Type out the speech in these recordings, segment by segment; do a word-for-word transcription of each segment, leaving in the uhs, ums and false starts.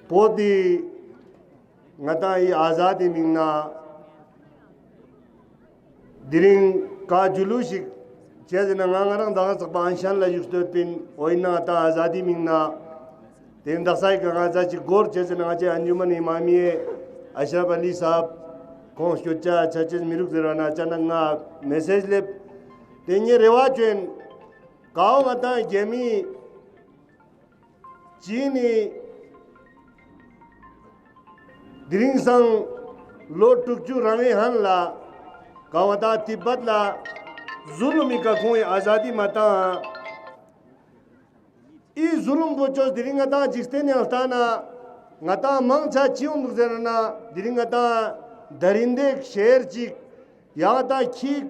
བོད་དེ་ང་ཏང་ཨི་ཨ་ཟ་དི་མིང་ན་དེ་རིང་ག་ཇུ་ལུ་ཞིག་བྱས་ཟིན་ན། ང་ང་རང་ད་ག་ཚག་པ་ཨན་ཤན་ལ་བཞུགས་སྡོད་པིན། འོ་ཡིན་ན་ད་ཨ་ཟ་དི་མིང་ན་དེ་རིང་དག་ས་ཡི་ག་ང་ཚ་ཅིག་སྒོར་བྱས་ཟིན་ན། ང་ཅི་ཨན་ཇུ་མན་ཨི་མ་མི་ཨེ་ཨ་ཤ་རབ་ཨ་ལི་སཱབ་ཁོང་སྐྱོད་ཆ་ཆ་ཆེ་མི་རུག་ཟེར་བ་ན་ཅ་ན་ང་མེ་སེཇ་སླེབས། དེ་ངའི་རེ་བ་བཅོན་གའོ་ང་ཏང་རྒྱ་མི་ཅི་ནི་དེ་རིང་སང་ལོ་དྲུག་ཅུ་རང་ངེ་ཧན་ལ་ག་བ་ད་ཏི་བད་ལ་ཟུ་ལུ་མི་ཀ་ཁོང་ཡི་ཨ་ཟ་དི་མ་ཏང་ཨི་ཟུ་ལུམ་པོ་ཅོས། དེ་རིང་ང་ཏང་འཇིག་རྟེན་ཡང་ལྟ་ན་ང་ཏང་མང་ཆ་ཅི་ཡོང་འདུག་ཟེར་ན། དེ་རིང་ང་ཏང་དར་རིན་དེ་ཤེར་ཅིག་ཡང་ད་ཁྱི།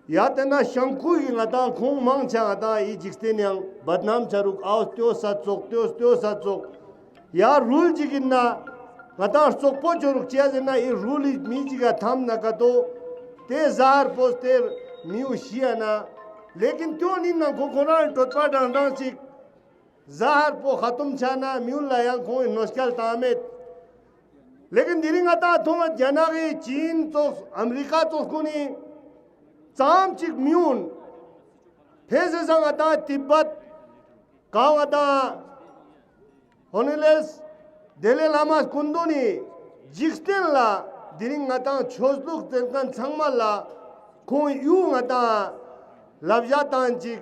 ཡ་དེ་ན་ཤང་ཁུ་ཡི་ང་ཏང་ཁོང་མང་ཆ་ང་ཏང་ཨི་འཇིག་རྟེན་ཡང་བད་ནམ་ཆ་རུག་ཨའོ་སྟོ་ས་ཙོག་སྟོ་སྟོ་ས་ཙོག་ཡ་རུལ་ཅིག་ཡིན་ན་ང་ཏང་ཙོག་པོ་ཅོ་རུག་ཅི་ཡ་ཟེར་ན། ཨི་རུལ་ལི་མི་ཅིག་ག་ཐམ་ན་ཀ་ཏོ་དེ་ཟ་ཧར་པོ་སྟེར་མི་ཡུ་ཤི་ཡ་ན། ལེ་ཀིན་ཏོ་ནི་ན་ཁོ་ཁོ་རང་གྲོད་པ་དྲང་དྲང་ཅིག་ཟ་ཧར་པོ་ཁ་ཏུམ་ཆ་ན་མི་ཡུལ་ལ་ཡང་ཁོང་གི་གནོད་སྐྱལ་བཏང་མེད། ལེ་ཀིན་དེ་རིང་ང་ཏང་ཐོང་བ་རྒྱ་ནག་གི་ཅིན་ཙོགས་ཨ་མི་རི་ཀ་ཙོགས་ཀུན་ནི་ཙམ་ཅིག་མི་ཡུན་ཕེ་སེ་ས་ང་ཏང་ཏི་བད་ག་ང་ཏང་ཧོ་ནི་ལེས་དེ་ལེ་བླ་མ་སྐུ་མདུན་ནི་འཇིག་རྟེན་ལ་དེ་རིང་ང་ཏང་ཆོས་ལུགས་བསྟེན་མཁན་ཚང་མ་ལ་ཁོང་ཡུ་ང་ཏང་ལབ་ཞ་བཏང་ཅིག་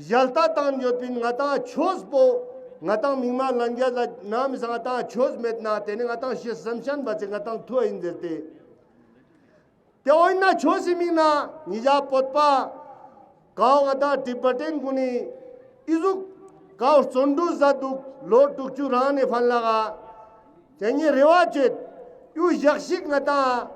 ཞལ་ལྟ་བཏང་ཡོད་པིན། ང་ཏང་ཆོས་པོ་ང་ཏང་མིག་མ་ལན་རྒྱ་ལ་ནམ་ས་ང་ཏང་ཆོས་མེད་ན་དེ་ནི་ང་ཏང་ཤེས་སམ་ཤན་པ་ཅིག་ང་ཏང་ཐུ་ཨིན་ཟེར་ཏེ། དེ་འོ་ཡིན་ན་ཆོས་སི་མིང་ན་ཉི་ཞག་བོད་པ་གའོ་ང་ཏང་ཏི་བ་ཏན་ཀུན་ནི་ཨི་ཟུག་གའོ་བརྩོན་འགྲུས་ཟ་འདུག་ལོ་དྲུག་ཅུ་རང་ནས་ཕན་ལ་ག་དེ་ཉིད་རེ་བ་བྱེད་ཡུ་ཞག་ཞིག་ང་ཏང་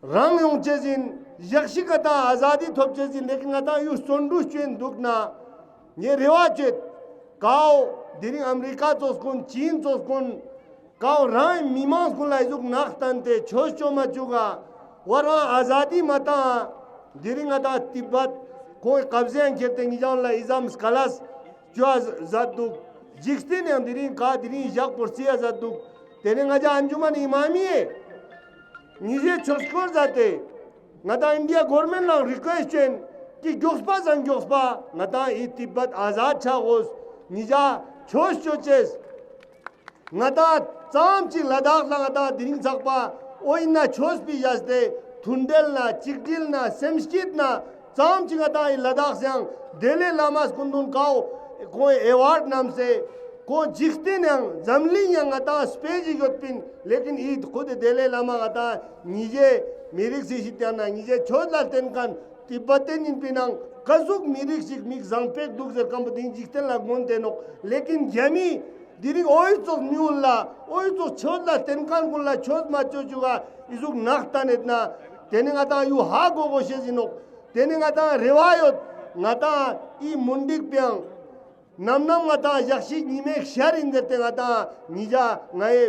རང་ཡོང་ཅེས་ཡིན། ཞག་ཞིག་ང་ཏང་ཨ་ཟ་དི་ཐོབ་ཅེས་ཡིན། ལེ་ཀིན་ང་ཏང་ཡུ་བརྩོན་འགྲུས་བྱེད་འདུག་ན་ངས་རེ་བ་བྱེད། གའོ་དེ་རིང་ཨ་མི་རི་ཀ་ཙོགས་ཀུན་ཅིན་ཙོགས་ཀུན་གའོ་རང་མི་མང་ཀུན་ལ་ཨི་ཟུག་ནག་སྟན་ཏེ་ཆོས་ཆོ་མ་བཅུག་ག་བ་རང་ཨ་ཟ་དི་མ་ཏང་། དེ་རིང་ང་ཏང་ཏི་བད་ཁོང་གི་ཀབ་ཟེ་ཡང་ཁྱེར་ཏེ་ཉི་ལྗང་ལ་ཨི་ཟམ་སྐ་ལས་ཅོ་ཨ་ཟ་འདུག་འཇིག་རྟེན་ཡང་དེ་རིང་ག་དེ་རིང་ཞག་པོ་རྩི་ཨ་ཟ་འདུག་དེ་ནས་ང་ཅག་ཨན་ཇུ་མན་ཨི་མ་མི་ཡེ་ཉི་ཞེ་ཆོས་སྐོར་ཟ་སྟེ། ང་ཏང་ཨིན་ཌི་ཡ་གོར་མེན་ལ་རི་ཀུ་ཨེ་སི་ཅན་གྱི་མགྱོགས་པ་སང་མགྱོགས་པ་ང་ཏང་ཨི་ཏི་བད་ཨ་ཟ་ཆ་གོས་ཉི་ཞག་ཆོས་ཆོ་ཅེས། ང་ཏང་ཙམ་ཅིག་ལ་དྭགས་ལ་ང་ཏང་དེ་རིང་ཚགས་པ་ཨོ་ཡིན་ན་ཆོས་པི་ཡས་ཏེ་མཐུན་འབྲེལ་ན་གཅིག་སྒྲིལ་ན་སེམས་སྐྱིད་ན་ཙམ་ཅིག་ང་ཏང་ཨི་ལ་དྭགས་སང་དེ་ལས་བླ་མ་སྐུ་མདུན་ཀའོ་ཁོང་ཨེ་ཝར་ཌི་བསྣམས་སེ་ཁོང་འཇིག་རྟེན་ཡང་འཛམ་གླིང་ཡང་ང་ཏང་སྤེལ་གྱི་ཡོད་པིན། ལེ་ཀིན་ཨི་ཁུ་དེ་དེ་ལས་བླ་མ་ང་ཏང་ཉི་ཞེ་མི་རིགས་སི་ཞིག་ཀྱང་ན་ཉི་ཞེ་ཆོས་ལ་བརྟེན་མཁན་ཏི་བ་ཏན་ཡིན་པིན་ནང་ག་ཟུག་མི་རིགས་ཤིག་མིག་བཟང་པེག་འདུག་ཟེར་ཀམ་པོ་དིང་འཇིག་རྟེན་ལ་མངོན་ཏེ་ནོག་ལེ་ཀིན་རྒྱ་མི་དེ་རིང་ཨོ་ཡི་ཙོགས་མི་ཡུལ་ལ་ཨོ་ཡི་ཙོགས་ཆོས་ལ་བརྟེན་མཁན་ཀུན་ལ་ཆོས་མ་ཆོས་ཆུ་ག་ཨི་ཟུག་ནག་ལྟ་ནེད་ན་དེ་ནི་ང་ཏང་ཡུ་ཧ་གོ་གོ་ཤེས་ཡིན་ནོག་དེ་ནི་ང་ཏང་རེ་བ་ཡོད། ང་ཏང་ཨི་མུན་འདིག་པའང་ནམ་ནམ་ང་ཏང་ཞག་ཤིག་ཉི་མའི་ཤར་ཡིན་ཟེར་ཏེ་ང་ཏང་ཉི་ཞག་ང་ཡི་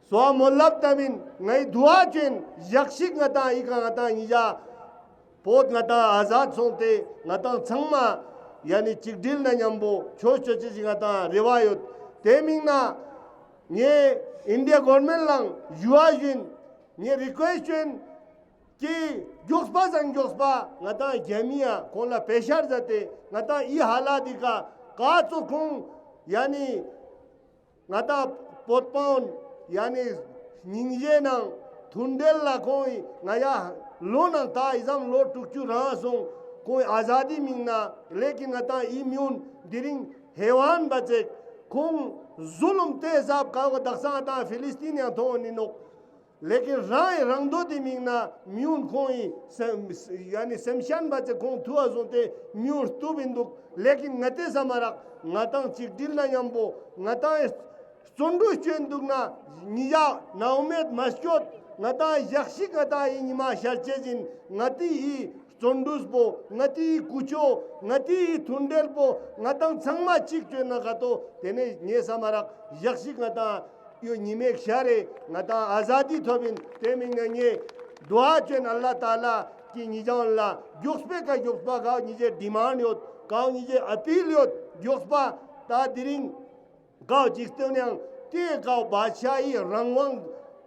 སོ་མོ་ལབ་ཏ་མིན་ང་ཡི་དུ་ཨ་ཅན་ཞག་ཤིག་ང་ཏང་ཨི་ཀ་ང་ཏང་ཉི་ཞག་བོད་ང་ཏང་ཨ་ཟ་སོང་སྟེ་ང་ཏང་ཚང་མ་ཡ་ནི་གཅིག་སྒྲིལ་ན་མཉམ་པོ་ཆོས་ཆོས་ཅི་ཞིག་ང་ཏང་རེ་བ་ཡོད། དེ་མིན་ན་ངས་ཨིན་ཌི་ཡ་གོར་མེན་ལང་ཞུ་བ་བཞིན་ངས་རི་ཀུ་ཨེ་སི་ཅན་གྱི་མགྱོགས་པ་སང་མགྱོགས་པ་ང་ཏང་རྒྱ་མི་ཡ་ཁོང་ལ་པེ་ཤར་མཛད་དེ་ང་ཏང་ཨི་ཧ་ལ་དི་ཀ་ཀ་ཙོ་ཁོང་ཡ་ནི་ང་ཏང་བོད་པའང་ཡ་ནི་སྙིང་རྗེ་ནང་མཐུན་འབྲེལ་ལ་ཁོང་ང་ཡ་ལོ་ནང་ད་ཨི་ཙམ་ལོ་དྲུག་ཅུ་རང་སོང་ཁོང་ཨ་ཟ་དི་མིང་ན་ལེ་ཀིན་ང་ཏང་ཨི་མི་ཡུན་དེ་རིང་ཧེ་ཝན་པ་ཙེག་ཁོང་ཟུ་ལུམ་ཏེ་ཟབ་ཀ་བ་དག་ས་ང་ཏང་ཕི་ལི་སྟིན་ཡང་ཐོང་ནི་ནོག་ལེ་ཀིན་རང་ཡི་རང་འདོད་དེ་མིང་ན་མི་ཡུན་ཁོང་ཡི་སེམས་ཡ་ནི་སེམས་ཤན་པ་ཙེ་ཁོང་ཐུ་བ་བཟུང་སྟེ་མི་ཡུན་སྟུབ་ཡིན་འདུག་ལེ་ཀིན་ང་ཏེ་ས་མ་རག་ང་ཏང་གཅིག་སྒྲིལ་ན་མཉམ་པོ་ང་ཏང་ཡི་བརྩོན་འགྲུས་བསྐྱོན་འདུག་ན་ཉི་ཞག་ནའུ་མེད་མ་སྐྱོད་ང་ཏང་ཞག་ཤིག་ང་ཏང་ཡི་ཉི་མ་ཤར་ཆེ་ཟིན་ང་ཏི་ཡི་བརྩོན་འགྲུས་པོ་ང་ཏི་ཡི་ཀུ་ཅོ་ང་ཏི་ཡི་མཐུན་འབྲེལ་པོ་ང་ཏང་ཚང་མ་གཅིག་བསྐྱོད་ན་ག་ཏོ་དེ་ནས་ཉེ་ས་མ་རག་ཞག་ཤིག་ང་ཏང་ཡོད་ཉི་མའི་ཤར་རེ་ང་ཏང་ཨ་ཟ་དི་ཐོབ་ཡིན། དེ་མིན་ང་ངས་དུ་ཨ་ཅོན་ཨ་ལ་ཏཱ་ལ་གི་ཉི་ལྗང་ལ་མགྱོགས་པའི་ཀ་མགྱོགས་པ་ག་ཉི་ཅེ་ཌི་མཱན་ཡོད་ག་ཉི་ཅེ་ཨ་པིལ་ཡོད་མགྱོགས་པ་ད་དེ་རིང་ ཀའོ་འཇིག་རྟེན་ཡང་དེ་ཀའོ་བ་ཤ་ཡི་རང་དབང་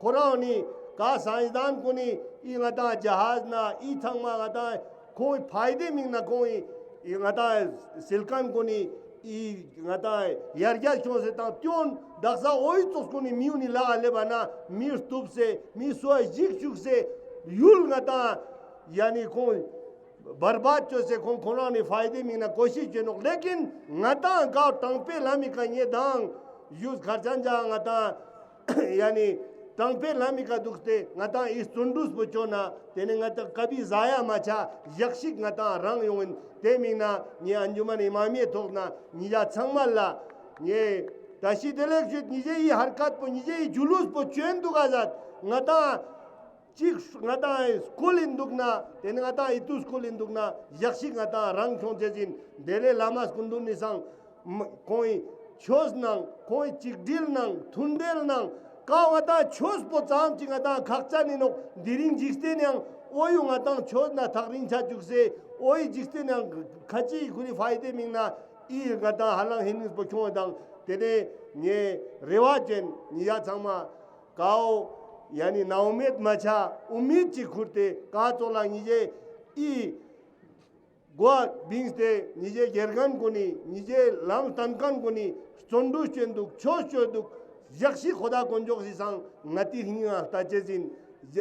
ཁོ་རང་ནི་ཀ་སའི་ཛན་ཀུན་ནི་ཨི་ང་དང་ཇ་ཧཱ་ཟ་ན་ཨི་ཚང་མ་ང་དང་ཁོང་ཕའི་དེ་མིང་ན་ཁོང་ཨི་ང་དང་སིལ་ཁན་ཀུན་ནི་ཨི་ང་དང་ཡར་རྒྱས་བྱུང་སེ་དང་ཏིའོན་དག་ས་ཨོ་ཡི་ཙོགས་ཀུན་ནི་མིའུ་ནི་ལ་ཨ་ལེ་བ་ན་མི་སྟུབ་སེ་མི་སོ་ཞིག་བཅུག་སེ་ཡུལ་ང་དང་ཡ་ནི་ཁོང་བར་བད་བཅོས་སེ་ཁོང་ཁོ་རང་ནི་ཕའི་དེ་མིང་ན་ཀོ་ཤིས་བྱེད་ནོག་ལེ་ཀིན་ང་དང་ཀའོ་དྲང་པའི་ལམ་མི་ཀ་ཉེ་དང་ཡུས་གར་ཅན་ཇ་ང་དང་ཡ་ནི་དྲང་པའི་ལམ་མི་ཀ་འདུག་སྟེ་ང་དང་ཨི་བརྩོན་འགྲུས་པོ་བཅོ་ན་དེ་ནི་ང་དང་ཀ་བི་ཟ་ཡ་མ་ཆ་ཞག་ཞིག་ང་དང་རང་ཡོང་ཡིན། དེ་མིན་ན་ངས་ཨན་ཇུ་མན་ཨི་མ་མིའི་ཐོག་ན་ཉི་ཞག་ཚང་མ་ལ་ངས་བཀྲ་ཤིས་བདེ་ལེགས་ཞུ། ཉི་ཞག་ཨི་ཧར་ཀད་པོ་ཉི་ཞག་ཨི་ཇུ་ལུས་པོ་བཅོན་འདུག་ག་ཟ་ང་དང་། གཅིག་ང་དང་སྐུལ་ཡིན་འདུག་ན་དེ་ནི་ང་དང་ཨི་ཏུ་སྐུལ་ཡིན་འདུག་ན་ཞག་ཞིག་ང་དང་རང་ཁྱོང་བྱེད་ཅིན་དེ་ལས་བླ་མ་སྐུ་མདུན་ནི་སང་ཁོང་ཨི་ཆོས་ནང་ཁོང་ཨི་གཅིག་སྒྲིལ་ནང་མཐུན་འབྲེལ་ནང་ཀ་ང་དང་ཆོས་པོ་ཙམ་ཅིག་ང་དང་ཁག་ཅན་ཡིན་ནོག་དེ་རིང་འཇིག་རྟེན་ཡང་ཨོ་ཡུ་ང་དང་ཆོས་ན་ཐག་རིང་ཆ་བཅུག་སེ་ཨོ་ཡི་འཇིག་རྟེན་ཡང་ཁ་ཅིག་ཁུ་རི་ཕའི་དེ་མིང་ན་ཨི་ང་དང་ཧ་ལང་ཧེ་ནིས་པོ་ཁྱོང་དང་དེ་ནས་ངས་རེ་བ་ཅན་ཉི་ཞག་ཚང་མ། ཀའོ། ཡ་ནི་ནའོ་མེད་མ་ཆ་ཨུ་མེད་ཅིག་ཁུར་ཏེ་ཀ་ཙོགས་ལ་ཉི་ཞེ་ཨི་གོ་བིངས་ཏེ་ཉི་ཞེ་རྒྱལ་ཁན་གུན་ནི་ཉི་ཞེ་ལམ་སྟན་ཁན་གུན་ནི་བརྩོན་འགྲུས་བསྐྱོན་འདུག་ཆོས་བཅོས་འདུག་ཞག་ཤི་ཁོ་ད་དཀོན་མཆོག་སི་སང་ང་ཏི་ཧིང་ང་ལྟ་ཅེས་ཡིན།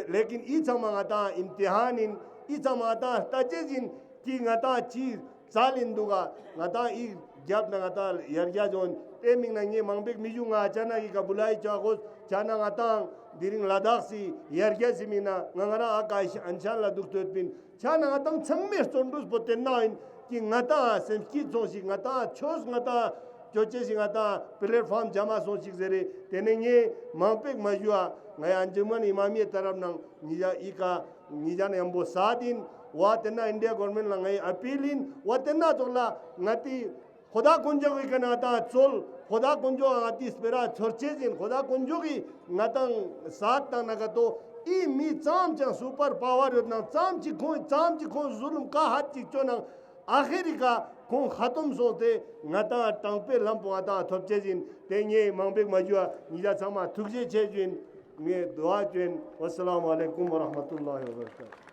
ལེ་ཀིན་ཨི་ཚང་མ་ང་ཏང་ཨིམ་ཏི་ཧན་ཡིན། ཨི་ཚང་མ་ང་ཏང་ལྟ་ཅེས་ཡིན། ཀི་ང་ཏང་ཅི་རྩལ་ཡིན་འདུག་ག་ང་ཏང་ཨི་རྒྱབ་ན་ང་ཏང་ཡར་རྒྱས་འོང་། དེ་མིན་ན་ངས་མང་པོ་མི་ཞུ། ང་ཅ་ན་ཨི་ཀ་བུ་ལ་ཡི་ཅ་གོས་ཅ་ན་ང་ཏང་དེ་རིང་ལ་དྭགས་སི་ཡར་རྒྱས་སི་མིན་ན་ང་ང་རང་ཨ་ཀ་ཨན་ཆན་ལ་འདུག་སྟོད་པིན། ཆ་ན་ང་ཏང་ཚང་མས་བརྩོན་འགྲུས་པོ་བསྟེན་ན་ཡིན་གི་ང་ཏང་སེམས་སྐྱིད་ཚོང་ཞིག་ང་ཏང་ཆོས་ང་ཏང་ཅོ་ཅེས་ཤིག་ང་ཏང་པི་ལེཊ་ཕོམ་འཇམ་མ་སོང་ཞིག་ཟེར་རེད། དེ་ནས་ངས་མང་པོ་མ་ཞུ་ཨ། ང་ཡ་ཨན་ཇུ་མན་ཨི་མ་མི་ཡི་ཏ་རབ་ནང་ཉི་ཇ་ཨི་ཀ་ཉི་ཇ་ན་ཡམ་པོ་ས་དིན་བ་དེ་ན་ཨིན་ཌི་ཡ་གོར་མེན་ལ་ངའི་ཨ་པིལ་ཡིན་བ་དེ་ན་ཙོག་ལ་ང་ཏི་ཁོ་ད་དཀོན་མཆོག་གི་ཀ་ན་ང་ཏང་ཚོལ། ཁོ་ད་དཀོན་མཆོག་ང་ཏི་སྤེ་ར་ཚོར་ཆེ་ཟིན། ཁོ་ད་དཀོན་མཆོག་གི་ང་ཏང་ས་དང་ན་ག་ཏོ་ཨི་མི་ཙམ་ཅང་སུ་པར་པ་ཝར་ཡོད་ནང་ཙམ་ཅིག་ཁོང་ཙམ་ཅིག་ཁོང་ཟུ་ལུམ་ཀ་ཧད་ཅིག་ཅོ་ནང་ཨ་ཧེ་རི་ཀ་ཁོང་ཧ་ཏོམ་སོང་སྟེ་ང་ཏང་དྲང་པའི་ལམ་པོ་ང་ཏང་ཐོབ་ཆེ་ཟིན། དེ་ངས་མང་པོ་མ་ཞུ་ཨ། ཉི་ཇ་ཚང་མ་ཐུགས་རྗེ་ཆེ་ཞུ་ཡིན། ངས་དུ་ཨ་ཅོ་ཡིན། ཝ་སི་ལམ་ཨ་ལེ་ཀུམ་ཝ་ར་ཧ་མ་ཏུ་ལ་ཧི་ཝ་བར་ཀ་ཏུ།